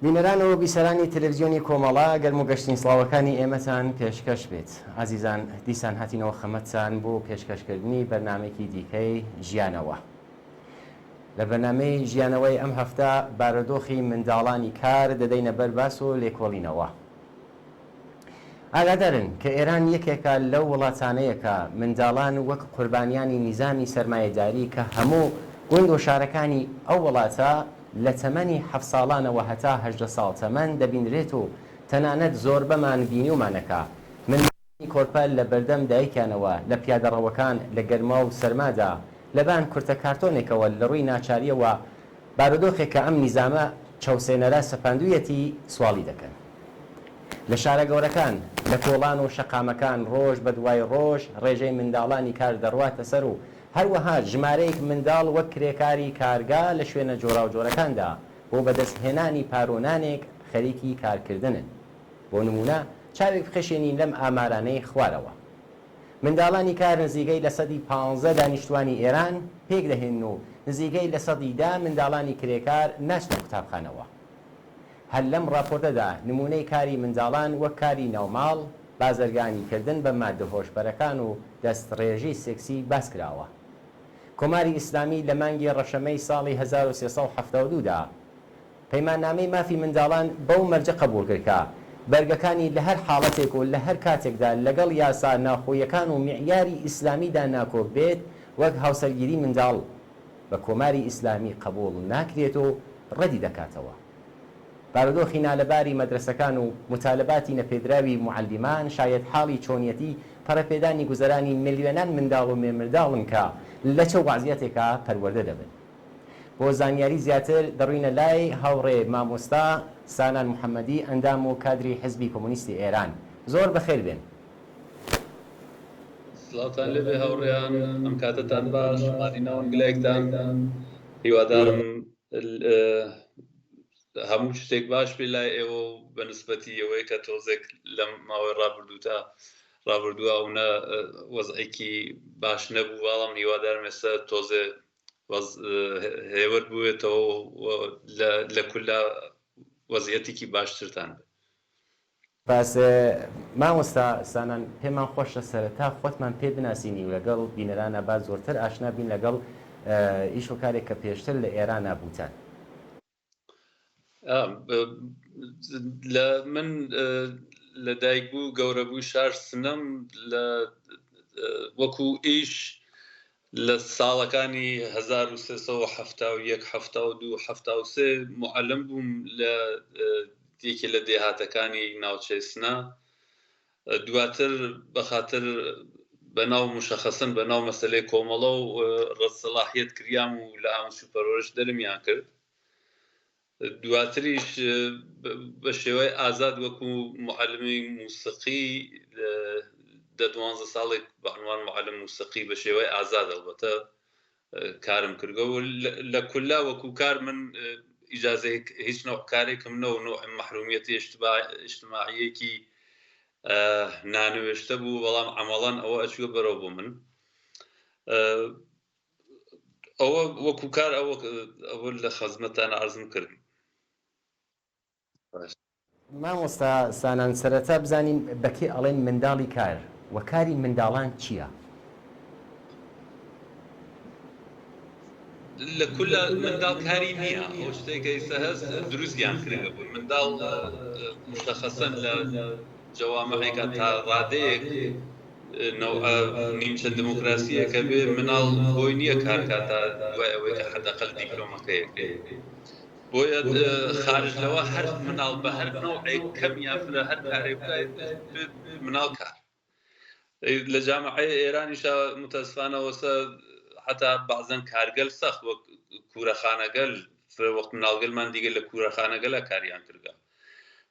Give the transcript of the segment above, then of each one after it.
بینەران و بیسەرانی تەلەفزیۆنی کۆمەڵە گەرم و گەشترین سڵاوەکانی ئێمەتان پێشکەش بێت. ئازیزان دیسان هاتینەوە خەمەتتان بۆ پێشکەشکردنی بەرنامەیەکی دیکەی ژیانەوە. لە بەرنامەی ژیانەوەی ئەم هەفتە بارودۆخی منداڵانی کار دەدەینە بەر باس و لێکۆڵینەوە. ئاگادارن کە ئێران یەکێکە لەو وڵاتانەیە کە منداڵان وەک قوربانیانی نیزامی سەرمایەداری کە هەموو گوند و شارەکانی ئەو وڵاتە لە تەمەنی حەفت ساڵانەوە هەتا 18 ساڵ تەمەن دەبینرێت و تەنانەت زۆربەمان بینیومانە کە منداڵانی کۆرپە لە بەردەم دایکیانەوە لە پیادەڕەوەکان لە گەرما و سەرمادا لەبان کورتە کارتۆنێکەوە لە ڕووی ناچارییەوە بارودۆخێک کە ئەم نیزامە چەوسێنەرە سەپاندوویەتی سواڵی دەکەن. لە شارە گەورەکان، لە کۆڵان و شەقامەکان ڕۆژ بە دوای ڕۆژ ڕێژەی منداڵانی کار دەڕواتە سەر و هەروەها ژمارەیەک منداڵ وەک کرێکاری کارگا لە شوێنە جۆراوجۆرەکاندا بۆ بەدەست هێنانی پارو نانێک خەریکی کارکردنن. بۆ نموونە چاوێک بخشێنین لەم ئامارانەی خوارەوە. منداڵانی کار نزیکەی 15% دانیشتوانی ئێران پێک دەهێنن و نزیکەی 10% منداڵانی کرێکار ناچنە قوتابخانەوە. هەر لەم ڕاپۆرتەدا نموونەی کاری منداڵان وەک کاری ناوماڵ، بازرگانی کردن بە ماددە هۆشبەرەکان و دەستڕێژی سێکسی باس کراوە. کۆماری ئیسلامی لە مانگی ڕەشەمەی ساڵی 1372 دا پەیماننامەی مافی منداڵان بەو مەرجە قەبووڵ کرد کە بەرگەکانی لە هەر حاڵەتێک و لە هەر کاتێکدا لەگەڵ یاسا ناوخۆییەکان و میعیاری ئیسلامیدا ناکۆک بێت وەک هاوسەرگیری منداڵ بە کۆماری ئیسلامی قەبووڵ ناکرێت و ڕەدی دەکاتەوە. بارودۆخی نالەباری مەدرەسەکان و موتالباتی نەپێدراوی موعەلیمان شایەتحاڵی چۆنیەتی پەرەپێدانی گوزەرانی ملیۆنان منداڵ و مێرمنداڵن کە لە چ وەزعیەتێکا پەروەردە دەبن. بۆ زانیاری زیاتر دەڕوینە لای هاوڕێ مامۆستا سانان محەمەدی ئەندام و کادری حزبی کۆمۆنیستی ئێران. زۆر بەخێر بێن. سڵاوتان لێبێ هاوڕێیان، ئەم کاتەتان باش، مانی ناون گلایکتان، هیوادارم هەموو شتێک باش بێ لای ئێوە و بە نسبەتی ئەوەی کە تۆزێک لەم ماوەی ڕابردووتا ڕابردووە ئەونە وەزعێکی باش نەبوو، بەڵام هیوادارم ئێستا تۆزێ هێوەر بووێتەوە و لە کوللا وەزعیەتێکی باشترتان بێ. سپاس مامۆستا سانان پێمان خۆشە سەرەتا خۆتمان پێ بناسینی و لەگەڵ بینەرانا با زۆرتر ئاشنا بین لەگەڵ ئیش و کارێک کە پێشتر لە ئێرانا بووتان. لە من لە دایک بوو گەورە بووی شار سنەم لە وەکو ئیش لە ساڵەکانی 1371 72 73 معلم بووم لە یەکێ لە دێهاتەکانی ناوچەی سنە. دواتر بە خاتر بە ناو مشەخەسەن بە ناو مەسەلەی کۆمەڵە و ڕەد سەلاحیەت کریام و لە ئاموزش و پەروەرش دەرمیان کرد. دواتریش بە شێوەی ئازاد وەکو معلمی موسیقی دە دوانزە ساڵێک بە عنوان معلم موسیقی بە شێوەی ئازاد ئەڵبەتە کارم کردگە و لە کوللا وەکو کار من ئیجازەی هیچ نەوع کارێکم نەو نەوع مەحرومیەتی ئیجتماعیەکی نانوێشتە بوو بەڵام عەمەڵەن ئەوە ئەچووە بەرەو بۆ من ئەوە وەکو کار ئەوە ئەوە لە خەزمەتان عەرزم کرد. مامۆستا سانان سەرەتا بزانین بە کێ ئەڵێن منداڵی کار و کاری منداڵان چییە؟ لە کوللا منداڵ کاری نییە ئەو شتێک کە ئیستا هەس دروستیان کردگە بوو منداڵ مشەخەسەن لە جەوامعێکا تا ڕادەیەک نەوعە نیمچە دموکراسییەکە بێ مناڵ بۆی نییە کار کا تا دوای ئەوەی کە حەدەقەل دیپلۆمەکەی ئەکرێ بۆیە خارج لەوە هەر مناڵ بە هەر نەوعێک کەم یا فرە هەر کارێک بکا مناڵ کار لە جامعەی ئێرانیشا متاسفانە وەسە حتا بەعزەن کارگەل سەخت وەک کوورەخانەگەل فرە وەخت مناڵگەلمان دیگە لە کوورەخانەگەلا کاریان کردگە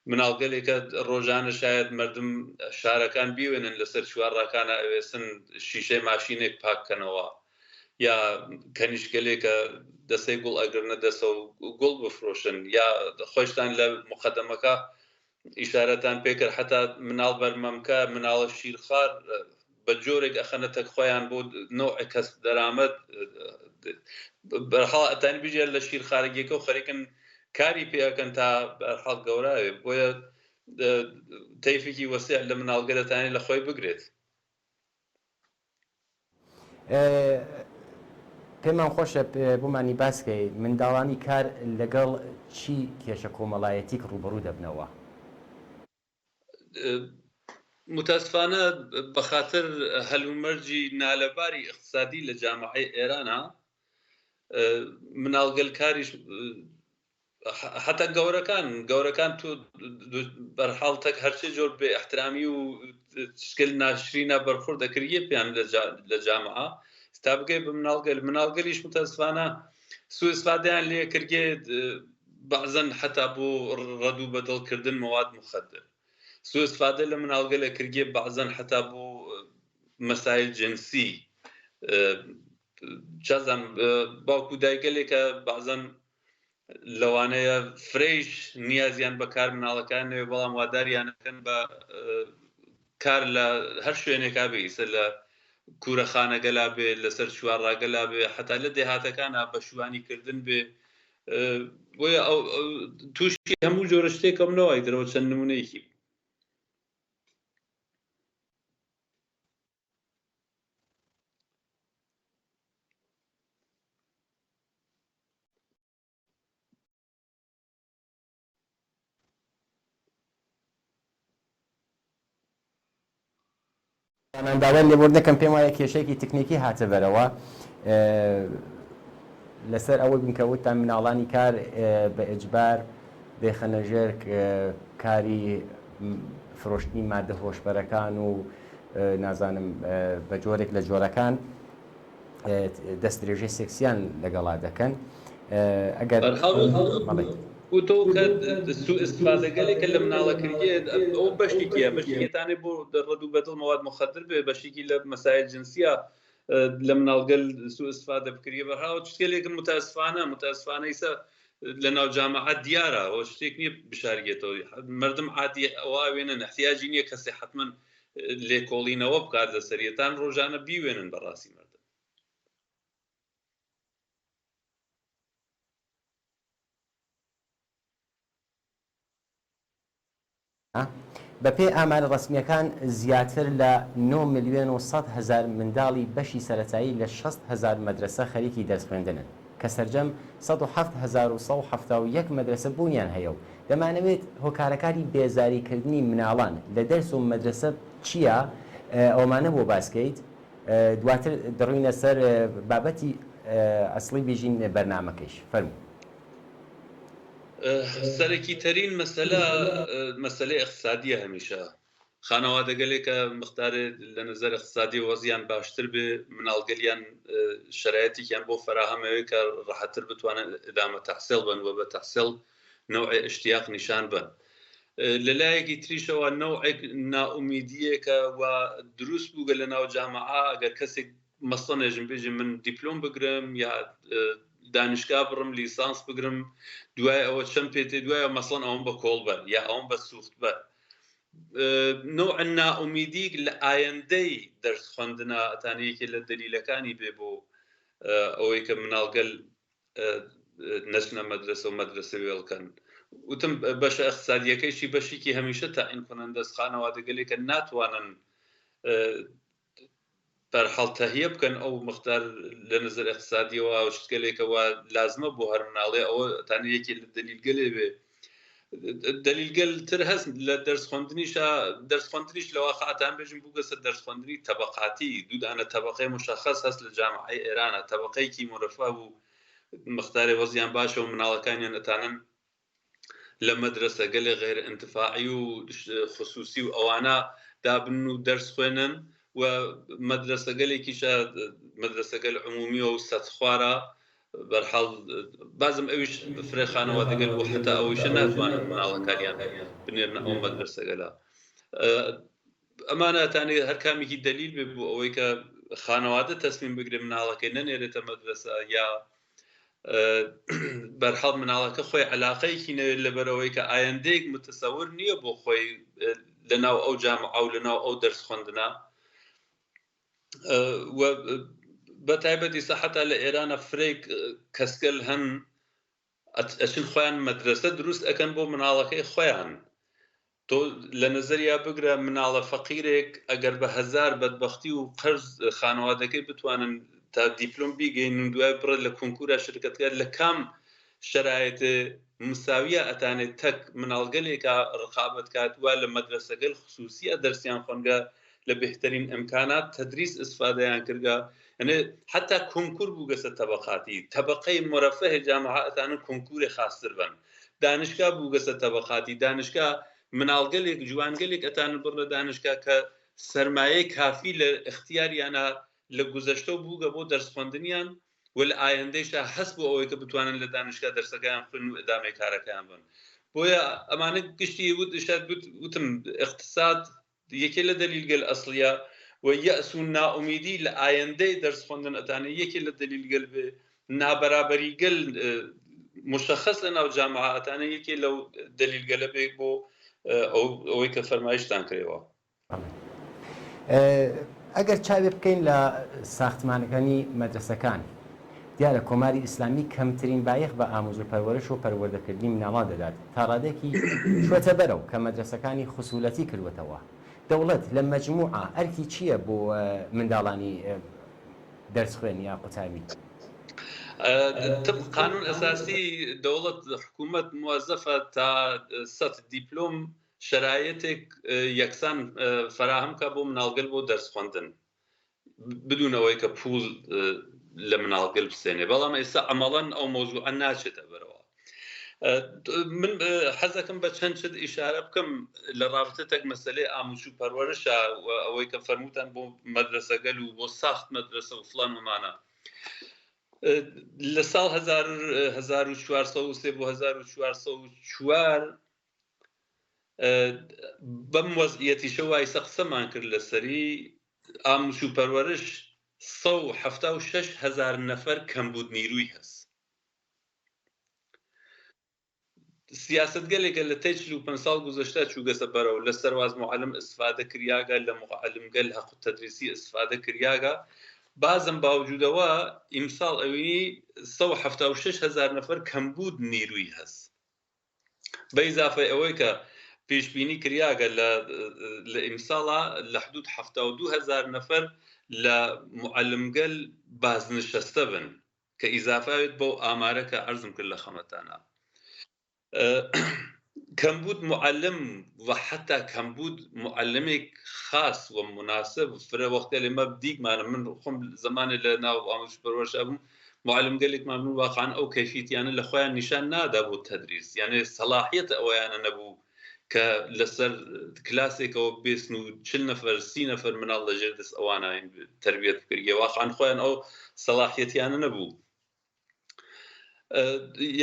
مناڵگەلێکە ڕۆژانە شاید مردم شارەکان بیوێنن لەسەر چوارڕاکانە ئەوێسن شیشەی ماشینێک پاک کەنەوە یا کەنیشکەلێکە دەسەی گوڵ ئەگرنە دەسە و گوڵ بفرۆشن یا خۆشتان لە مقدمەکە ئیشارەتان پێکرد حتا مناڵ بەرمەمکە مناڵە شیرخوار بە جۆرێک ئەخەنە تەک خۆیان بۆ نەوعێک کەسب دەرامەد بەرحاڵ ئەتانی بژێ لە شیرخارگیەکە و خەریکن. کاری پێ ئەکەن تا بەرحاڵ گەوراوێ بۆیە تەیفێکی وەسیع لە مناڵگە دەتانێت لە خۆی بگرێت. پێمان خۆشە بۆمانی باس کەی منداڵانی کار لەگەڵ چی کێشە کۆمەڵایەتیک ڕووبەڕوو دەبنەوە؟ متاسفانە بەخاتر هەلومەرجی نالەباری ئیقتسادی لە جامعەی ئێرانا مناڵگەل کاریش حتا گەورەکان گەورەکان تو بەرحاڵ تەک هەرچێ جۆر بێ احترامی و شکل ناشرینە بەرخورد دەکریە پێیان لە جامعە تا بگەی بە مناڵگەل مناڵگەلیش متاسفانە سوء استفادەیان لێ کردێ بەعزەن حەتا بۆ ڕەد و بەدڵ کردن مواد مخدر سوء استفادە لە مناڵگەل ئەکرگێ بەعزەن حەتا بۆ مەسایل جنسی چازان باوک و دایگەلێکە بەعزەن لەوانەیە فرەیش نیازیان بە کار مناڵەکان نەوێ بەڵام واداریانەکەن بە کار لە هەر شوێنێکا بێ ئیسە لە کوورەخانەگەلا بێ لەسەر چوارڕاگەلا بێ حەتا لە دێهاتەکانا بە شوانی کردن بێ بۆیە ئەو تووشی هەموو جۆرە شتێکم نەوای درەوە چەند نمونەیەکی من داوای لێبوردن دەکەم پێم وایە کێشەیەکی تکنیکی هاتە بەرەوە لەسەر ئەوەی بوون کە وتتان مناڵانی کار بە ئێجبار دەیخەنە ژێر کاری فرۆشتنی مادە هۆشبەرەکان و نازانم بە جۆرێک لە جۆرەکان دەست درێژەی سێکسیان لەگەڵا دەکەن ئەگەر وتۆ کە سوء استفادەگەلێکە لە مناڵە کردێت ئەو بەشێکیە بەشێکێتانێ بۆ ڕەد و بەدڵ مواد مخدر بێ بەشێکی لە مەسایل جنسیە لە مناڵگەل سوء استفادە بکریە بەرهاوە شتگەلێکە متاسفانە متاسفانە ئیسا لە ناو جامعە دیارە ئەوە شتێک نییە بشارگێتەوە مردم عادی ئەوە وێنن احتیاجی نییە کەسێ حتمما لێکۆڵینەوە بکات لەسەریەتان ڕۆژانە بیوێنن بەڕاستی مردن. بەپێی ئامارە ڕەسمییەکان زیاتر لە نۆ ملیۆن و 100 هەزار منداڵی بەشی سەرەتایی لە 60 هەزار مەدرەسە خەریکی دەرس خوێندنن کە سەرجەم 107,171 مەدرەسە بوونیان هەیە و دەمانەوێت هۆکارەکانی بێزاری کردنی مناڵان لە دەرس و مەدرەسە چیە ئەومانە بۆ باس کەیت دواتر دەڕوینە سەر بابەتی ئەسڵی بیژین بەرنامەکەیش فەرموو. سەرەکی تەرین مەسەلە مەسەلەی ئیقتسادیە هەمیشە خانەوادەگەلێکە مقدارێ لە نەزەر ئیقتسادی وەزیان باشتر بێ مناڵگەلیان شەرایەتێکیان بۆ فەراهەم ئەوێ کە ڕەحەتتر بتوانن ئدامە تەحسێڵ بەن و بە تەحسێڵ نەوعێ ئشتیاق نیشان بەن لە لایەکی تریشەوە نەوعێک نائومیدیەکە و دروست بووگە لە ناو جامعە ئەگەر کەسێک مەسڵەن ئێژم بێژم من دیپلۆم بگرم یا دانشگا بڕم لیسانس بگرم دوای ئەوە چەند پێتێ دوای مەسڵەن ئەوم بە کۆڵبەر یا ئەوم بە سوختبەر نوع نائومیدیک لە ئایندەی دەرس خوێندنا ئەتانە یەکێ لە دەلیلەکانی بێ بۆ ئەوەی کە مناڵگەل نەچنە مەدرەسە و مەدرەسە وێڵکەن وتم بەشە ئەقتصادیەکەیشی بەشێکی هەمیشە تاین کنەندەس خانەوادەگەلێکە ناتوانن بەرحاڵ تەهیە بکەن ئەو مقدار لە نظر اقتصادیەوە شتگەلێکە وا لازمە بۆ هەر مناڵێ ئەوە تانە یەکێ لە دەلیلگەلێ بێ دەلیلگەل تر هەست لە دەرس خوێندنیشا دەرس خوێندنیش لە واقعتان بێژم بووگەسە دەرس خوێندنی تەبەقاتی دوو دانە تەبەقەی مشخص هەست لە جامعەی ئێرانە تەبەقەیەکی مورەفە و مقدارێ وەزیان باشە و مناڵەکانیان ئەتانن لە مەدرەسەگەلێ غەیر ئینتفاعی و خسوسی و ئەوانە دابن و دەرس خوێنن و مەدرەسەگەلێکیشە مەدرەسەگەل عمومی و سەتخوارە بەرحاڵ بازم ئەویش فرە خانەوادەگەل بۆ حتا ئەوەیشە ناتوانن مناڵەکانیان بنێرنە ئەو مەدرەسەگەلە ئەمانە تانێ هەر کامێکی دەلیل بێ بۆ ئەوەی کە خانەوادە تەسمیم بگرێ مناڵەکەی نەنێرێتە مەدرەسە یا بەرحاڵ مناڵەکە خۆی علاقەیەکی نەوێت لەبەرەوەی کە ئایندەیەک متەسەور نییە بۆ خۆی لەناو ئەو جامعە و لەناو ئەو دەرس خوێندنە و بە تایبەتی سەحەتا لە ئێرانە فرەیەک کەسگەل هەن. ئەچن خۆیان مەدرەسە دروست ئەکەن بۆ مناڵەکەی خۆیان. تۆ لە نەزەریا بگرە مناڵە فەقیرێک ئەگەر بە هەزار بەدبەختی و قەرز خانەوادەکەی بتوانن تا دیپلۆم بیگەینن دوای بڕێ لە کونکورا شرکەت کە لە کام شەرایت مساویە ئەتانێ تەک مناڵگەلێکا ڕقابەت کات وا لە مەدرەسەگەل خسوسیە دەرسیان خوەنگە لە بهترین ئمکانات تدریس ئسفادەیان کردگە یەنێ حەتا کونکور بووگەسە تەبەقاتی تەبەقەی مورەفەه جامعە ئەتانن کونکورێ خاستر بەن دانشگا بووگەسە تەبەقاتی دانشگا مناڵگەلێک جوانگەلێک ئەتانن بڕنە دانشگا کە سەرمایەی کافی لە ئختیاریانا لە گوزەشتەو بووگە بۆ دەرس خوەندنیان و لە ئایەندەیشا هەس بۆ ئەوەی کە بتوانن لە دانشگا دەرسەکەیان بخوێنن و ئدامەی کارەکەیان بەن بۆیە ئەمانە گشتی وت شاید وتم ئقتساد یەکێ لە دەلیلگەل ئەسڵیە و یەئس و نائومیدی لە ئایەندەی دەرس خوەندن ئەتانێ یەکێ لە دەلیلگەل بێ نابەرابەریگەل مشەخەس لە ناو جامعە ئەتانێ یەکێ لەو دەلیلگەلە بێ بۆ ئەوەی کە فەرمایشتان کرێوە. ئەگەر چاوێ بکەین لە ساختمانەکانی مەدرەسەکان، دیارە کۆماری ئیسلامی کەمترین بایەخ بە ئاموز و پەروەرش و پەروەردەکردنی مناڵان دەدات، تا ڕادەیەکی چووەتە بەرەو کە مەدرەسەکانی خسوولەتی کردووەتەوە. دەوڵەت لە مەجمووعا ئەرکی چییە بۆ منداڵانی دەرسخوێن یا قوتابی؟ طبق قانون ئەساسی دەوڵەت حکوومەت موەزەفە تا سەت دیپلۆم شەرایتێک یەکسان فەراهەم کا بۆ مناڵگەل بۆ دەرس خوەندن بدون ئەوەی کە پووڵ لە مناڵگەل بسێنێ بەڵام ئێستا عەمەڵەن ئەو مەوزوعە ناچێتە بەرەوە. من حەزەکەم بە چەند شت ئیشارە بکەم لە ڕابتە تەک مەسەلەی ئاموزش و پەروەرشە و ئەوەی کە فەرمووتان بۆ مەدرەسەگەل و بۆ ساخت مەدرەسە و فڵان ومانە. لە ساڵ 1403 بۆ 1404 بەم وەزعیەتیشە وایسە قسەمان کرد لەسەری ئاموزش و پەروەرش 176 هەزار نەفەر کەمبوود نیروی هەس. سیاسەتگەلێکە لە تەی 45 ساڵ گوزەشتە چووگەسە بەرەو لە سەرواز موعەلم ئستفادە کریاگە لە موعەلمگەل هەق تەدریسی ئستفادە کریاگە بازم باوجودەوە ئیمساڵ ئەوینی 176 هەزار نەفەر کەمبوود نیروی هەس. بە ئیزافەی ئەوەی کە پیشبینی کریاگە لە لە ئیمساڵا لە حدود 72 هەزار نەفەر لە موعەلمگەل بازنشەستە بن کە ئیزافەێت بەو ئامارە کە عەرزم کرد لە خەمەتانا. کەمبود موعەلم و حەتا کەمبود موعەلمێک خاس و موناسب فرە وەختێ مە دیگمانە من خۆم زەمانێ لە ناو ئاموزش پەروەرشا بووم موعەلمگەلێکمان بوون واقعا ئەو کەیفیەتیانە لە خۆیان نیشان نادا بۆ تەدریس یانێ سەڵاحیەت ئەوەیانە نەبوو کە لەسەر کلاسێکەوە بێسن و 40 نەفەر 30 نەفەر مناڵ لە ژێر دەست ئەوانە تەربیەت بکرد واقعا خۆیان ئەو سەڵاحیەتیانە نەبوو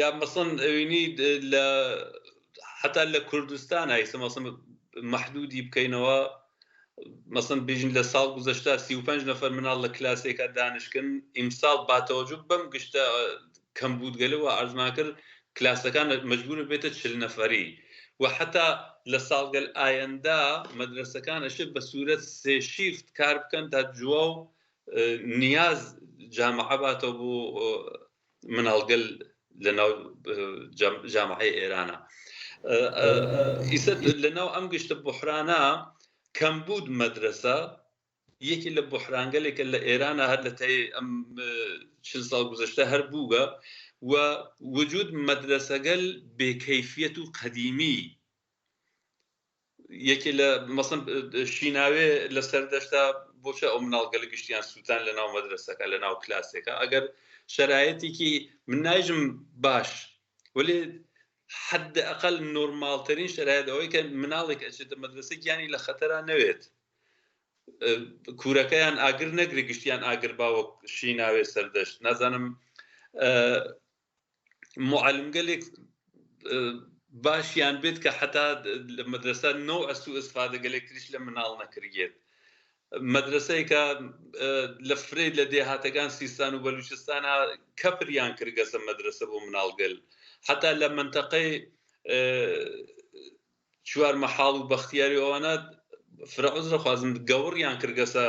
یا مەسەن ئەوینی لە حتا لە کوردستان ئایسە مەسەن مەحدودی بکەینەوە مەسەن بیژن لە ساڵ گوزەشتا 35 نەفەر مناڵ لە کلاسێکا دانیشکن ئیمساڵ باتەوەجو بەم گشتە کەمبوودگەلەوە عەرزمان کرد کلاسەکان مەجبورە بێتە 40 نەفەری و حتا لە ساڵگەل ئایەندا مەدرەسەکان ئەشێ بە سوورەت سێ شیفت کار بکەن تا جواو نیاز جامعە باتەوە بۆ مناڵگەل لە ناو جامعەی ئێرانە. ئیسە لە ناو ئەم گشتە بحرانە کەمبوود مەدرەسە یەکی لە بحرانگەلێکە لە ئێرانە هەر لە تای ئەم 40 ساڵ گوزەشتە هەر بووگە و وجود مەدرەسەگەل بێکەیفیەت و قەدیمی یەکێ لە مەسەن شیناوێ لە سەردەشتا بۆچە ئەو مناڵگەلە گشتیان سووتان لە ناو مەدرەسەکە لە ناو کلاسێکە ئەگەر شەرایەتێکی من نایژم باش وەلێ حد ئەقل نۆرماڵترین شەرایەت ئەوەی کە مناڵێک ئەچێتە مەدرەسە گیانی لە خەتەرا نەوێت کورەکەیان ئاگر نەگرێ گشتیان ئاگر باوە شیناوێ سەردەشت نازانم موعەلمگەلێک باشیان بێت کە حتا لە مەدرسە نەوع سوء استفادەگەلێک تریش لە مناڵ نەکریێت مەدرسەیەکە لە فرەی لە دێهاتەکان سیستان و بەلوچستانە کەپریان کردگەسە مەدرسە بۆ مناڵگەل حتا لە منتەقەی چوار مەحاڵ و بەختیاری ئەوانە فرە عوزرە خوازم گەوڕیان کردگەسە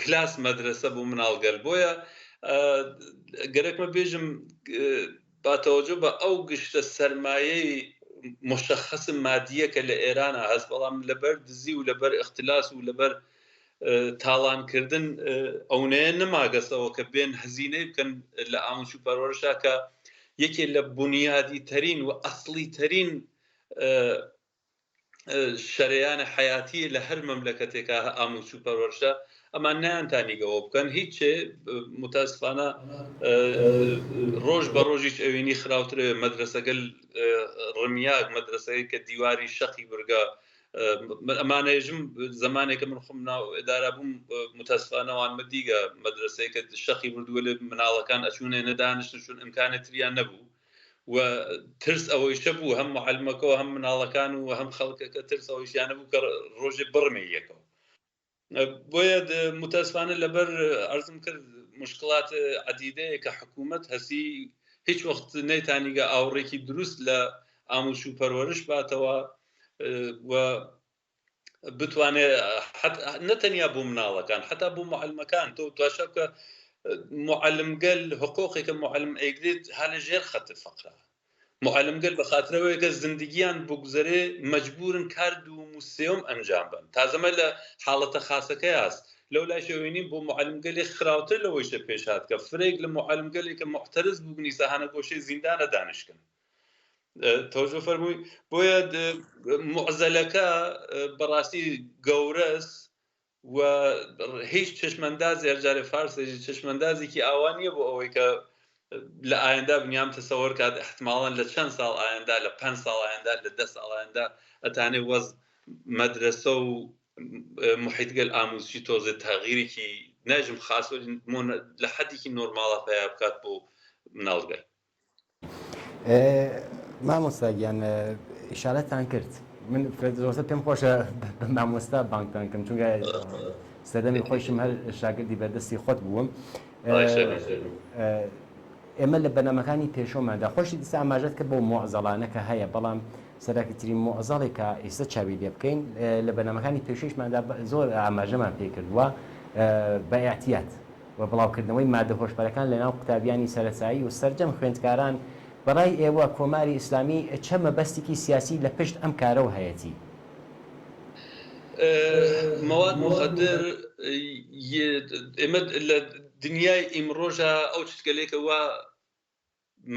کلاس مەدرسە بۆ مناڵگەل بۆیە گەرەکمە بێژم. با تەوەجۆ بە ئەو گشتە سەرمایەی مشخص مادیە کە لە ئێرانە هەست، بەڵام لەبەر دزی و لەبەر ئختلاس و لەبەر تاڵانکردن ئەونەیە نەماگەسەوە کە بێن هەزینەی بکەن لە ئاموزش و پەروەرشا کە یەکێ لە بونیادی تەرین و ئەسڵی تەرین شەرەیانە حەیاتیە لە هەر مەملەکەتێکا ئاموزش و پەروەرشە، ئەمان نەیانتانیگەوە بکەن هیچێ. متاسفانە ڕۆژ بە ڕۆژیش ئەوینی خراوترێ، مەدرەسەگەل ڕمیاگ، مەدرەسەگەی کە دیواری شەقی برگە. ئەمانەیژم زەمانێکە من خۆم ناو ئێدارا بووم، متاسفانە وانمە دیگە مەدرەسەیەکە شەقی بردووە لێ مناڵەکان ئەچوونێ نەدانشتن چون ئیمکانێ تریان نەبوو و ترس ئەوەیشە بوو هەم معەلمەکەوە هەم مناڵەکان و هەم خەڵکەکە ترس ئەوەیشیانە بوو کە ڕۆژێ بڕمێ یەکەوە. بۆیە متاسفانە لەبەر عەرزم کرد مشکلات عەدیدەیە کە حکوومەت هەسی هیچ وەخت نەیتانیگە ئاوڕێکی دروست لە ئاموزش و پەروەرش باتەوە و بتوانێت نە تەنیا بۆ مناڵەکان حتا بۆ معلمەکان. تۆ تواشا بکە معلمگەل حقوقێکە معلم ئەیگرێت ها لە ژێر خەت فەقرە. معلمگەل بە خاترەوەیە کە زندگیان بگوزەرێ مەجبورن کار دووم و سێوم ئەنجام بەن، تازەمە لە حاڵەتە خاسەکەیاست. لەو لایشەوەینیم بۆ معلمگەلێ خراوتر لەوەیشە پێش هات کە فرەیەک لە معلمگەلێ کە معتەرز بووگن ئیسا هانە گۆشەی زیندانە دانیشتن. تەوەجۆ فەرمووی. بۆیە معزەلەکە بەڕاستی گەورەس و هیچ چشمەندازی هەرجارێ فارسێژی چشمەندازێکی ئاوا نییە بۆ ئەوەی کە لە ئایندا بنیام تەسەوەر کات احتماڵەن لە چەند ساڵ ئایندا، لە 5 ساڵ ئایندا، لە 10 ساڵ ئایندا ئەتانێ وەز مەدرەسە و محیطگەل ئاموزشی تۆزێ تەغیرێکی ناژم خاص لە حەدێکی نۆرماڵە پەیا بکات بۆ مناڵگەل. مامۆستا گیان ئیشارەتان کرد، من زۆرتر پێم خۆشە بە مامۆستا بانگتان کەم، چونکە سەردەمی خۆیشم هەر شاگردی بەردەستی خۆت بووم. ئێمە لە بەرنامەکانی پێشۆماندا خۆشی دیسا ئاماژەت کرد بۆ مۆعزەڵانە کە هەیە، بەڵام سەرەکیترین مۆعزەڵێک کە ئێستا چاوی لێ بکەین لە بەرنامەکانی پێشوویشماندا زۆر ئاماژەمان پێ کردووە بە ئیعتیاد و بڵاوکردنەوەی مادە هۆشبەرەکان لەناو قوتابیانی سەرەتایی و سەرجەم خوێندکاران، بەڕای ئێوە کۆماری ئیسلامی چە مەبەستیکی سیاسی لە پشت ئەم کارەوە هەیەتی؟ مواد مخدر ئێمە لە دنیای ئیمڕۆژا ئەو چتگەلێکە وا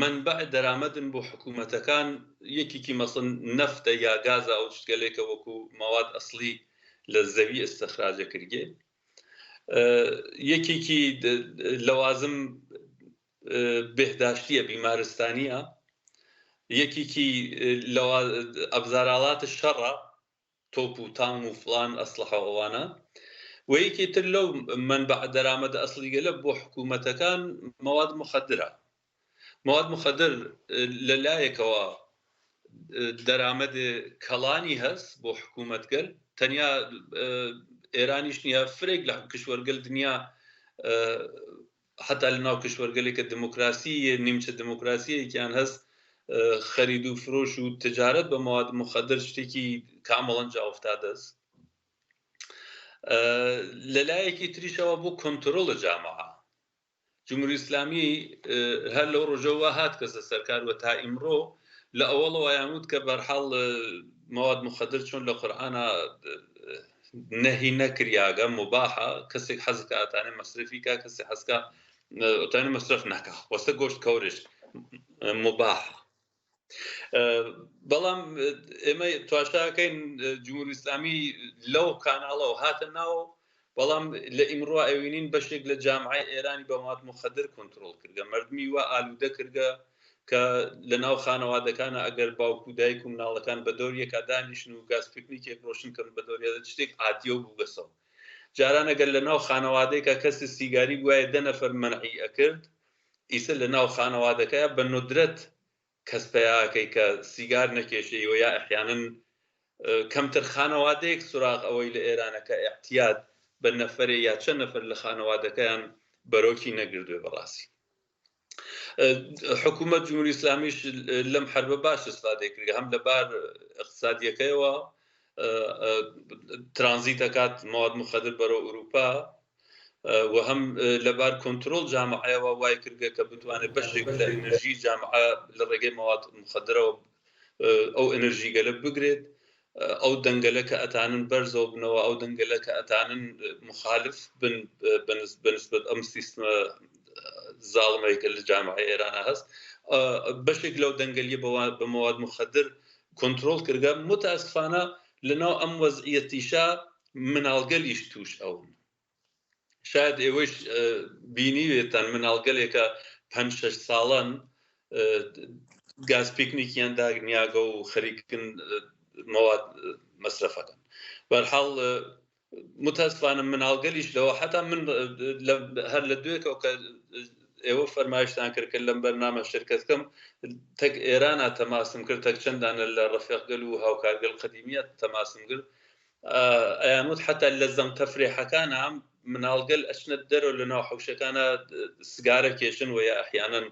مەنبەع دەرامەدن بۆ حکوومەتەکان، یەکێکی مەسەن نەفتە یا گازە، ئەو چتگەلێکە وەکوو مەواد ئەسڵی لە زەوی ئستخراجە کرگێ. یەکێکی لەوازم بێهداشتیە، بیمارستانیە. یەکێکی ئەبزاراڵاتە شەڕە، تۆپ و تانگ و فڵان ئەسڵەحە و ئەوانە. و یەکێ تر لەو مەنبەع دەرامەدە ئەسڵیگەلە بۆ حکوومەتەکان مەواد مخدرە. مەواد مخدر لە لایەکەوە دەرامەد کەڵانی هەس بۆ حکوومەتگەل، تەنیا ئێرانیش نییە، فرێک لە کشوەرگەل دنیا، حتا لە ناو کشوەرگەلێک کە دموکراسی نیمچە دموکراسیەکیان هەست، خەرید و فرۆش و تجارەت بە مواد مخدر شتێکی کامڵەن جا افتادەست. لە لایەکی تریشەوە بۆ کۆنترۆڵ جامعە، جمهوری ئیسلامی هەر لەو ڕۆژەوە هات کەسە سەرکار و تا ئیمڕۆ لە ئەوەڵەوە یان وت کە بەرحاڵ مواد مخدر چۆن لە قورئانا نەهی نەکریاگە مباحە، کەسێک حەز کە ئەتانێ مەسرەفی کا، کەسێک حەز کە ئەتانێ مەسرەف نەکا، وەستە گۆشت کەورش مباحە. بەڵام ئێمە تواشاکەین جمهوری ئیسلامی لەو کاناڵەوە هاتە ناو، بەڵام لە ئیمڕۆ ئەوینین بەشێک لە جامعەی ئێرانی بە مواد مخدر کۆنترۆڵ کردگە، مردمی وا ئالوودە کردگە کە لە ناو خانەوادەکانە ئەگەر باوک و دایک و مناڵەکان بە دەور یەکا دانیشن و گاز پیکنیکێک ڕۆشن کەن بە دەور یەکا شتێک عادیە و بووگەسەوە. جاران ئەگەر لە ناو خانەوادەیەکا کەسی سیگاری بوایە 10 نەفەر مەنعی ئەکرد، ئیسە لە ناو خانەوادەکەیا بە ندرەت کەس پەیاکەی کە سیگار نەکێشێ و یا ئەحیانەن کەمتر خانەوادەیەک سوراغ ئەوەی لە ئێرانە کە ئیعتیاد بە نەفەرێ یا چەند نەفەر لە خانەوادەکەیان بەرۆکی نەگردوێ. بەڕاستی حکوومەت جمهوری ئیسلامیش لەم حربە باش استفادەی کردگە، هەم لە بار اقتصادیەکەیەوە ترانزیت ئەکات مواد مخدر بەرەو ئوروپا. و هەم لە بار کۆنترۆڵ جامعەیەوە وای کردگە کە بتوانێت بەشێک لە ئنرژی جامعە لە ڕێگەی مەواد مخدرەوە ئەو ئنرژیگەلە بگرێت، ئەو دەنگەلە کە ئەتانن بەرزەو بنەوە، ئەو دەنگەلە کە ئەتانن مخالف بن بە نسبەت ئەم سیستمە زاڵمەی کە لە جامعەی ئێرانا هەس، بەشێک لەو دەنگەلیە بە مەواد مخدر کۆنترۆڵ کردگە. متاسفانە لەناو ئەم وەزعیەتیشا مناڵگەلیش تووش ئەون. شاید ئێوەیش بینیوێتان مناڵگەلێکە پەنج شەش ساڵان گاز پیکنیکیان داگنیاگە و خەریکن مەواد مەسرەفەکەن. بەرحاڵ متاسفانە مناڵگەلیش لەوە حتا من هەر لە دوێکەوە کە ئێوە فەرمایشتان کرد کە لەم بەرنامە شرکەت کەم تەک ئێرانە تەماسم کرد تەک چەندانە لە ڕەفیقگەل و هاوکارگەل قەدیمیە تەماسم کرد ئەیانوت حتا لە زەم تەفرێحەکانا مناڵگەل ئەچنە دەرەوە لە ناو حەوشەکانا سگارە کێشن و یا ئەحیانەن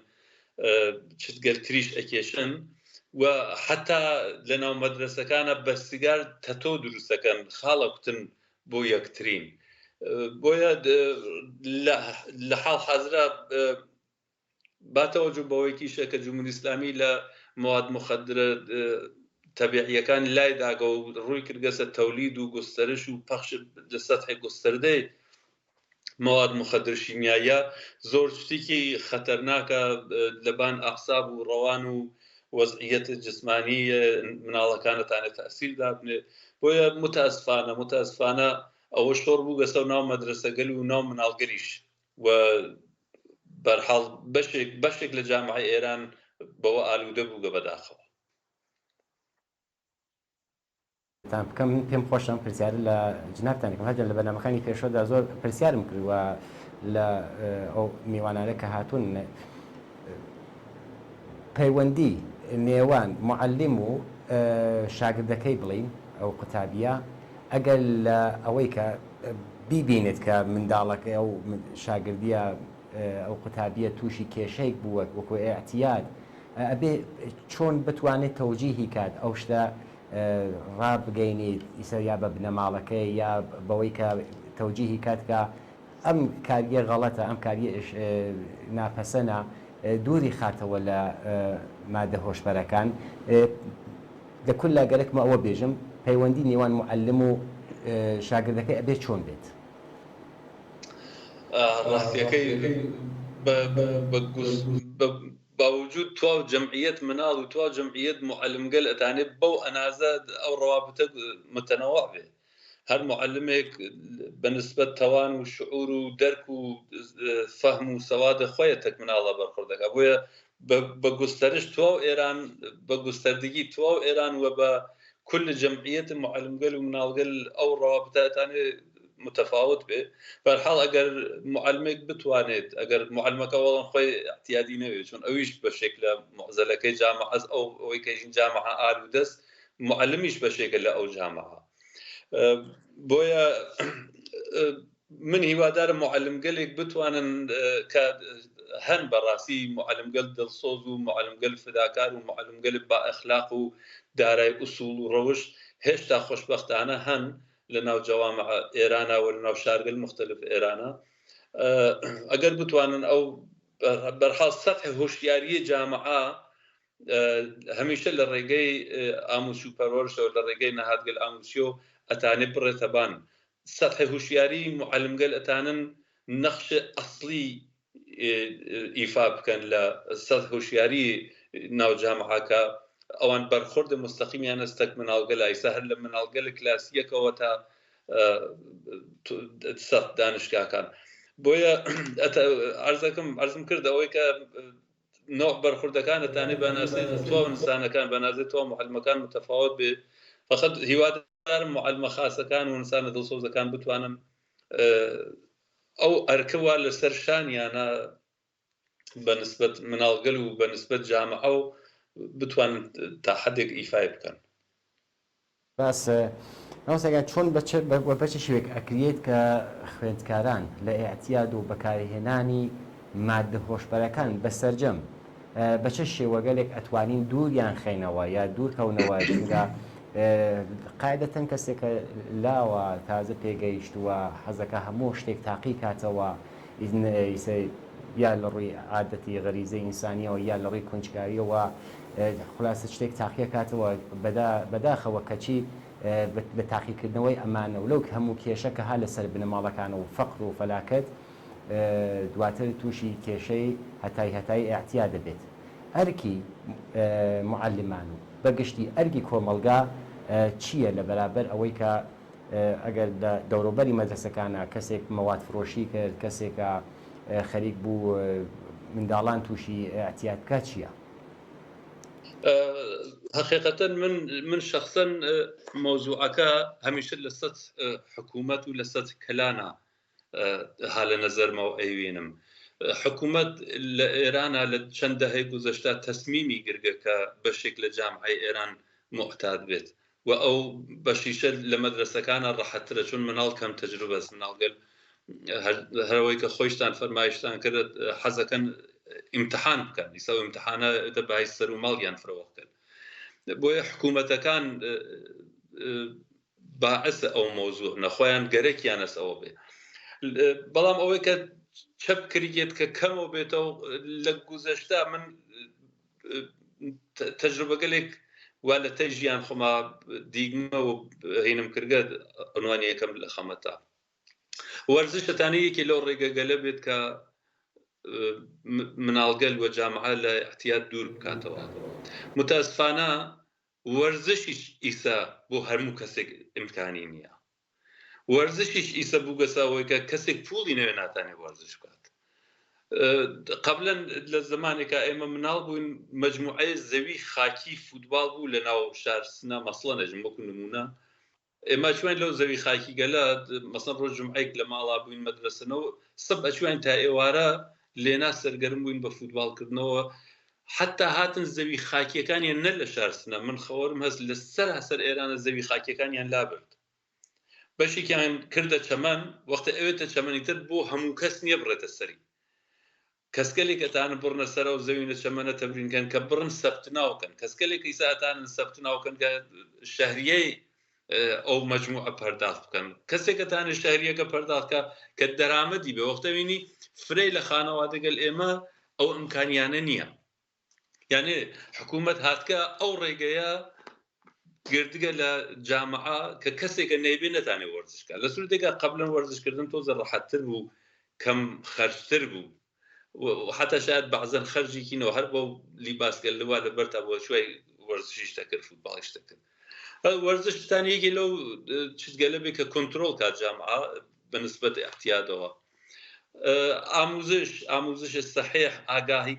چتگەل تریش ئەکێشن و حتا لە ناو مەدرەسەکانە بە سگار تەتۆ دروستەکەن خاڵە کوتن بۆ یەکترین بۆیە لە حاڵ حازرا با تەوەجو بەوەیکیشە کە جمهوری ئسلامی لە مواد مخدرە تەبیعیەکان لای داگە و ڕووی کردگەسە تەولید و گوستەرش و پەخش لە سەتح گوستەردەی مواد مخدر شیمیاییە زۆر شتێکی خەتەرناکە لەبان ئەعساب و ڕەوان و وەزعیەت جسمانی مناڵەکانتانە تەئسیر دابنێ بۆیە متاسفانە متاسفانە ئەوە شۆڕ بووگەسەو ناو مەدرەسەگەل و ناو مناڵگەلیش و بەرحاڵ بەشێک بەشێک لە جامعەی ئێران بەوە ئالوودە بووگە بەداخەوە. تان بکەم من پێم خۆشە ئەم پرسیارە لە جنابتان بکەم هەرجەند لە بەرنامەکانی پێشوەدا زۆر پرسیارم کرد و لە ئەو میوانانە کە هاتوون پەیوەندی نێوان معلم و شاگردەکەی بڵین ئەو قوتابیە ئەگەر لە ئەوەی کە بیبینێت کە منداڵەکەی ئەو شاگردیە ئەو قوتابیە تووشی کێشەیەک بووە وەکو ئیعتیاد ئەبێ چۆن بتوانێت تەوجیهی کات ئەو شتە ڕابگەینیت ئیسە یا بە بنەماڵەکەی یا بەوەی کە تەوجیهی کات کە ئەم کاریە غەڵەتە ئەم کاریە ناپەسەنە دووری خاتەوە لە مادە هۆشبەرەکان لە کوللا گەرەکمە ئەوە بێژم پەیوەندی نێوان موعەلم و شاگردەکەی ئەبێ چۆن بێت؟ ڕاستیەکەی باوجود تواو جەمعیەت مناڵ و تواو جەمعیەت موعەلمگەل ئەتانێ بەو ئەنازە ئەو ڕەوابتە متەنەوع بێ هەر موعەلمێک بە نسبەت تەوان و شعور و دەرک و فەهم و سەواد خۆیە تەک مناڵە بەرخۆرد دەکا بۆیە بە گوستەرش تواو ئێران بە گوستەردگی تواو ئێران و بە کل جەمعیەت موعەلمگەل و مناڵگەل ئەو ڕەوابتە ئەتانێ متەفاوت بێ بەرحاڵ ئەگەر موعەلمێک بتوانێت ئەگەر موعەلمەکە وەڵم خۆی اعتیادی نەوێت چون ئەویش بەشێک لە معزەلەکەی جامعەس ئەو ئەوەی کە جامعە ئالوودەست موعەلمیش بەشێکە لە ئەو جامعە بۆیە من هیوادارم موعەلمگەلێک بتوانن کە هەن بەڕاستی موعەلمگەل دڵسۆز و موعەلمگەل فداکار و موعەلمگەل با ئەخلاق و دارای ئوسوڵ و ڕەوشت هێشتا خۆشبەختانە هەن لە ناو جەوامع ئێرانە و لە ناو شارگەل مختلف ئێرانە ئەگەر بتوانن ئەو بەرحاڵ سەتح هۆشیاریی جامعە هەمیشە لە ڕێگەی ئاموزش و پەروەرشەوە لە ڕێگەی نەهادگەل ئاموزشیەوە ئەتانێ بڕێتە بان سەتح هوشیاری موعەلمگەل ئەتانن نەخش ئەسڵی ئیفا بکەن لە سەتح هوشیاری ناو جامعە کە ئەوان بەرخورد مستەقیمیان ئەس تەک مناڵگەل ئایسا هەر لە مناڵگەل کلاس یەکەوە تا سەت دانشگاکان بۆیە عەرزەکەم عەرزم کرد ئەوەی کە نوع بەرخوردەکان ئەتانێ بە ئەنازەی تواو ئینسانەکان بە ئەنازەی تواو موعەلمەکان متەفاوت بێ فەقەت هیوادارم موعەلمە خاسەکان و ئینسانە دڵسۆزەکان بتوانن ئەو ئەرکە وا لەسەر شانیانە بە نسبەت مناڵگەل و بە نسبەت جامعە و بتوانن تا حدێک ئیفای بکەن. باس مامۆستا گیان چۆن بە چ وە بە چ شێوەیەک ئەکریێت کە خوێندکاران لە ئیعتیاد و بەکارهێنانی ماددە هۆشبەرەکان بە سەرجەم بە چ شێوەگەلێک ئەتوانین دووریان خەینەوە یا دوور کەونەوە چونکە. قاعدەتەن کەسێکە لاوە تازە پێگەیشتووە حەزەکا هەموو شتێک تاقی کاتەوە ئیسە یا لە ڕووی عادەتی غەریزەی ئینسانیەوە یا لە ڕووی کونجکاویەوە خولاسە شتێک تاقیەکاتەوە بەداخەوە کەچی لە تاقیکردنەوەی ئەمانە و لەو هەموو کێشە کە ها لەسەر بنەماڵەکان و فەقر و فەلاکەت دواتر تووشی کێشەی هەتای هەتایی ئیعتیاد دەبێت. ئەرکی موعەلیمان و بە گشتی ئەرکی کۆمەڵگا چییە لە بەرابەر ئەوەی کە ئەگەر لە دەوروبەری مەدرەسەکانا کەسێک مەواد فرۆشی کرد، کەسێکە خەریک بوو منداڵان تووشی ئیعتیاد بکات چییە؟ هەقیقەتەن من من شەخسەن مەوزوعەکە هەمیشە لە سەت حکوومەت و لە سەت کەلانە ها لە نەزەرمەوە ئەیوینم حکوومەت لە ئێرانە لە چەند دەهەی گوزەشتا تەسمیمی گرگە کە بەشێک لە جامعەی ئێران موعتاد بێت و ئەو بەشیشە لە مەدرەسەکانە ڕەحەتترە چون مناڵ کەم تەجروبەس مناڵگەل هەرەوەی کە خۆیشتان فەرمایشتان کرد حەزەکەن ئیمتحان بکەن ئیسا ئەو ئیمتحانە دە بای سەر و ماڵیان فرەوە بکەن بۆیە حکوومەتەکان باعث ئەو مەوزوع نەخۆیان گەرەکیانەس ئەوە بێ بەڵام ئەوەی کە چەپ کریێت کە کەمەوە بێتەوە لە گوزەشتا من تەجروبەگەلێک وا لە تەی ژیان خۆما دیگمە و هینم کردگە عنوانی یەکەم لە خەمەتا وەرزشەتانە یەکی لەو ڕێگەگەلە بێت کە مناڵگەل وە جامعە لە احتیاط دوور بکاتەوە متاسفانە وەرزشیش ئیسە بۆ هەرموو کەسێک ئیمکانی نییە وەرزشیش ئیسە بووگەسە ئەوەی کە کەسێک پوڵی نەوێ ناتانێ وەرزش بکات. قەبلەن لە زەمانێکا ئێمە مناڵ بووین مەجموعەیە زەوی خاکی فوتباڵ بوو لە ناو شار سنە مەسڵەن ئەژم وەکو نموونە ئێمە ئەچوین لەو زەوی خاکی گەلە مەسەن ڕۆژ جومعەیەک لە ماڵا بووین مەدرەسەنەوە سب ئەچوین تا ئێوارە لێنا سەرگەرم بووین بە فوتباڵ کردنەوە حەتا هاتن زەوی خاکیەکانیان نە لە شار سنە من خەوەرم هەس لە سەراسەر ئێرانە زەوی خاکیەکانیان لابرد بەشێکیان کردە چەمەن وەختە ئەوێتە چەمەنی تر بۆ هەموو کەس نییە بڕێتە سەری کەسگەلێک ئەتانن بڕنە سەرەو زەوینە چەمەنە تەمرین کەن کە بڕن سەبتناو کەن کەسگەلێک ئیسا ئەتانن سەبتناو کەن کە شەهریەی ئەو مەجموعە پەرداخت بکەن کەسێک ئەتانێ شەهریەکە پەرداخت کە کە دەرامەدی بێ وەختە وینی فرەی لە خانەوادەگەل ئێمە ئەو ئیمکانیانە نییە یانێ حکوومەت هاتکە ئەو ڕێگەیە گردگە لە جامعە کە کەسێکە نەیبێ نەتانێ وەرزش کە لە سوورتێکە قبلەن وەرزشکردن تۆزە ڕەحەتتر بوو کەم خەرجتر بوو حتا شاید بەعزەن خەرجێکینەوە هەر بۆ لیباسگەل لوا لەبەر تا بۆ شوای وەرزشیش دەکرد فوتباڵیش دەکرد وەرزشتان یەکی لەو چتگەلە بێ کە کۆنتترۆل کات جامعە بە نسبەت احتیادەوە ئاموزش، ئاموزش سەحیح، ئاگاهی،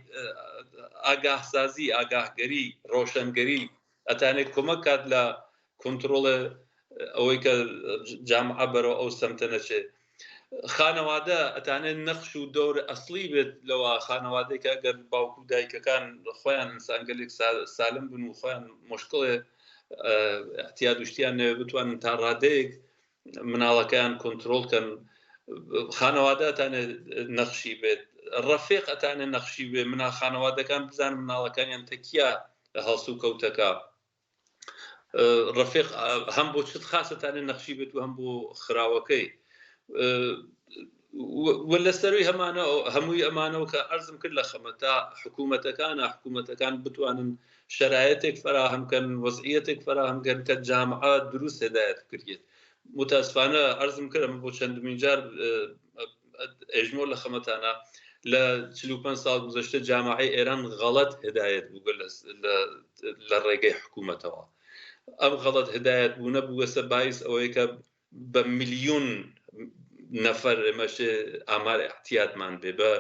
ئاگاهسازی، ئاگاهگەری، ڕۆشەنگەری ئەتانێ کۆمەک کات لە کۆنتڕۆڵێ ئەوەی کە جامعە بەرەو ئەو سەمتە نەچێ. خانەوادە ئەتانێ نەخش و دەور ئەسڵی بێت لەوە خانەوادەی کە ئەگەر باوک و دایکەکان خۆیان ئینسانگەلێک سالم بن و خۆیان مشکڵێ اعتیاد و شتیان نەوێ بتوانن تا ڕادەیەک مناڵەکەیان کۆنترۆڵ کەن خانەوادە ئەتانێ نەخشی بێت ڕەفیق ئەتانێ نەخشی بێ منا خانەوادەکان بزانن مناڵەکانیان تەکیا هەڵسو کەوتەکە ڕەفیق هەم بۆ چت خاستانێ نەخشی بێت و هەم بۆ خراوەکەی و لە سەروی هەمانە هەمووی ئەمانەوە کە ئەرزم کرد لە خەمەتا حکوومەتەکانە حکوومەتەکان بتوانن شەرایەتێک فەراهەم کەن وەزعیەتێک فەراهەم کەن کە جامعە دروست هدایەت بکرێت متاسفانە ئەرزم کرد ئەمە بۆ چەندمین جار ئێژمۆ لە خەمەتانە لە 45 ساڵ گوزەشتە جامعەی ئێران غەڵەت هدایەت بووگە لە ڕێگەی حکوومەتەوە ئەم غەڵەت هدایەت بوونە بووگەسە بایس ئەوەی کە بە ملیون نەفەر ئێمەش ئامار احتیادمان بێ بە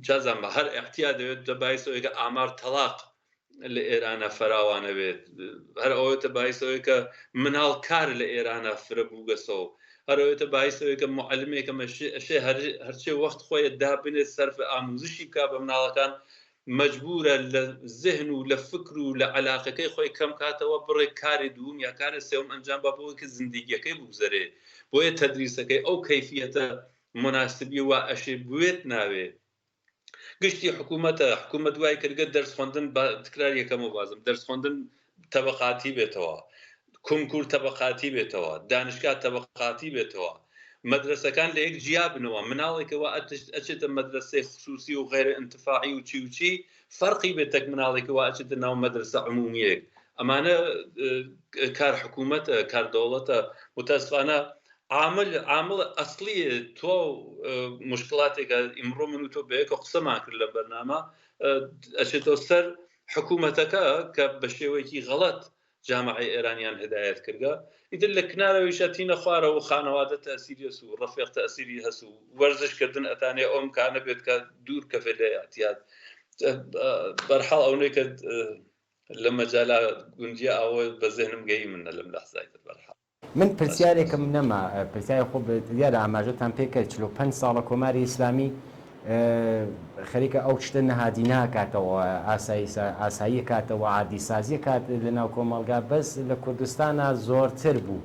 چازان بە هەر احتیاد دەوێت دە بایسەوەی کە ئامار تەلاق لە ئێرانە فراوانە بێت هەر ئەوەتە بایسەوەی کە مناڵ کار لە ئێرانە فرە بووگەسەوە هەر ئەوەتە بایسەوەی کە معلمێکە مەشێ هەرچێ وەخت خۆی دابنێت سەرف ئاموزشی بک بە مناڵەکان مەجبورە لە زهن و لە فکر و لە عەلاقەکەی خۆی کەم کاتەوە بڕێک کاری دووم یا کاری سێوم ئەنجام با بۆی کە زندگیەکەی بگوزەرێ بۆیە تەدریسەکەی ئەو کەیفیەتە مناسبی وا ئەشێ بوێت ناوێ گشتی حکوومەتە حکوومەت وای کردگە دەرس خوندن بە تکرار یەکەمەوە بازم دەرس خوندن تەبەقاتی بێتەوە، کونکور تەبەقاتی بێتەوە، دانشگا تەبەقاتی بێتەوە، مەدرەسەکان لە یەک جیا بنەوە، مناڵێک کە وا ئەچێتە مەدرەسەی خسوسی و غەیرە ئینتفاعی و چی و چی فەرقی بێت تەک مناڵێک کە وا ئەچێتە ناو مەدرەسە عمومیەک. ئەمانە کار حکوومەتە، کار دەوڵەتە. متاسفانە عامل عامل ئەسڵی تواو مشکڵاتێکە ئیمڕۆ من و تۆ بەیەکەوە قسەمان کرد لەم بەرنامە ئەچێتەوە سەر حکوومەتەکە کە بە شێوەیەکی غەڵەت جامعەی ئێرانیان هدایەت کردگە ئیتر لە کنارەوەیشە تینە خوارەوە و خانەوادە تەئسیری هەس و ڕەفیق تەئسیری هەس و وەرزش کردن ئەتانێ ئەو ئمکانە بێت کە دوور کەفێت لە ئیعتیاد بەرحاڵ ئەونەی کە لە مەجالا گونجیا ئەوە بە زهنم گەیی منە لەم لەحزای تر بەرحاڵ. من پرسیارێکم نەما، پرسیاری خۆ دیارە ئاماژەتان پێ کرد 45 ساڵە کۆماری ئیسلامی خەریکە ئەو شتە نەهادی ناکاتەوە ئاسایی ئاسایی کاتەوە عادی سازی کات لە ناو کۆمەڵگا بەس لە کوردستانا زۆرتر بوو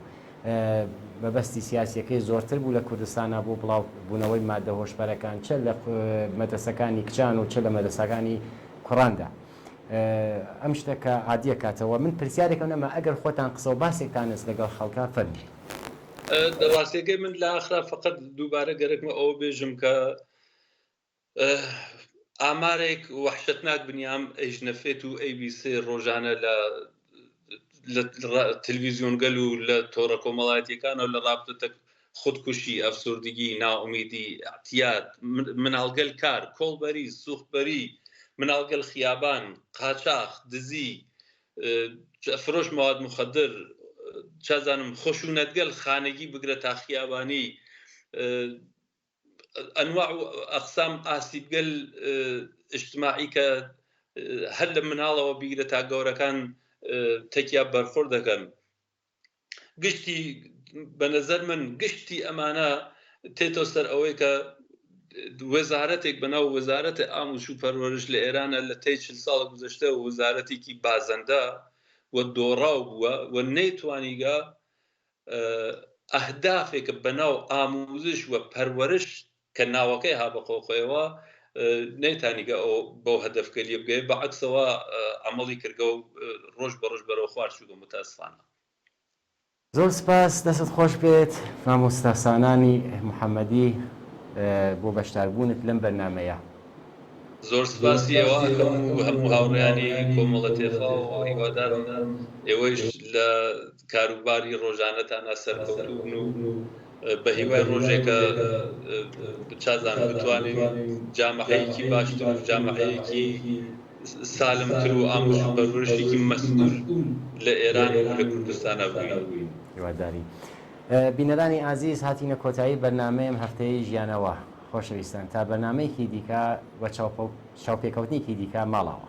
مەبەستی سیاسیەکەی زۆرتر بوو لە کوردستانا بۆ بڵاو بوونەوەی مادە هۆشبەرەکان چە لە مەدرەسەکانی کچان و چە لە مەدرەسەکانی کوڕاندا. ئەم شتە کە عادیە کاتەوە من پرسیارێکم نەما ئەگەر خۆتان قسە و باسێکتان هەس لەگەڵ خەڵکا فەرموو. ڕاستیەکەی من لە ئاخرا فەقەت دووبارە گەرەکمە ئەوە بێژم کە ئامارێک وەحشەتناک بنیام ئەیژنەفێت و ئەیبیسێ ڕۆژانە لە لە تلویزیۆنگەل و لە تۆڕە کۆمەڵایەتیەکانەوە لە ڕابتە تەک خودکوشی، ئەفسوردگی، نائومیدی، ئیعتیاد، مناڵگەل کار، کۆڵبەری، سوختبەری، مناڵگەل خیابان، قاچاخ، دزی، فرۆش مواد مخدر، چزانم خشونەتگەل خانگی بگرە تا خیابانی، ئەنواع و ئەقسام ئاسیبگەل ئیجتماعی کە هەر لە مناڵەوە بیگرە تا گەورەکان تەکیا بەرخۆرد دەکەن. گشتی بە نەزەر من گشتی ئەمانە تێتەوە سەر ئەوەی کە وەزارەتێک بە ناو وەزارەتی ئاموزش و پەروەرش لە ئێرانە لە تەی 40 ساڵ گوزەشتە وەزارەتێکی بازەندە و دۆڕاو بووە و نەیتوانیگە ئەهدافێکە بە ناو ئاموزش و پەروەرش کە ناوەکەی ها بە قۆقەیەوە نەیتانیگە ئەو بەو هەدەفگەلیە بگەێ بە عەکسەوە عەمەڵی کردگە و ڕۆژ بە ڕۆژ بەرەو خوار چووگە متاسفانە. زۆر سپاس دەستت خۆش بێت مامۆستا سانانی محەمەدی بۆ بەشداربوونت لەم بەرنامەیە. زۆر سپاسی ئێوە ئەکەم و هەموو هاوڕێیانی کۆمەڵە تێفا و هیوادارم ئێوەیش لە کاروباری ڕۆژانەتانا سەرکەوتوو بن و بە هیوای ڕۆژێک کە چازانم بتوانین جامعەیەکی باشتر و جامعەیەکی سالمتر و ئاموزش و پەروەرشێکی مەسئول لە ئێران و لە کوردستانا ببینین. هیوادارین. بینەرانی ئازیز هاتینە کۆتایی بەرنامەی ئەم هەفتەیەی ژیانەوە. خۆشەویستان تا بەرنامەیەکی دیکە و چاوپێکەوتنێکی دیکە ماڵاوا.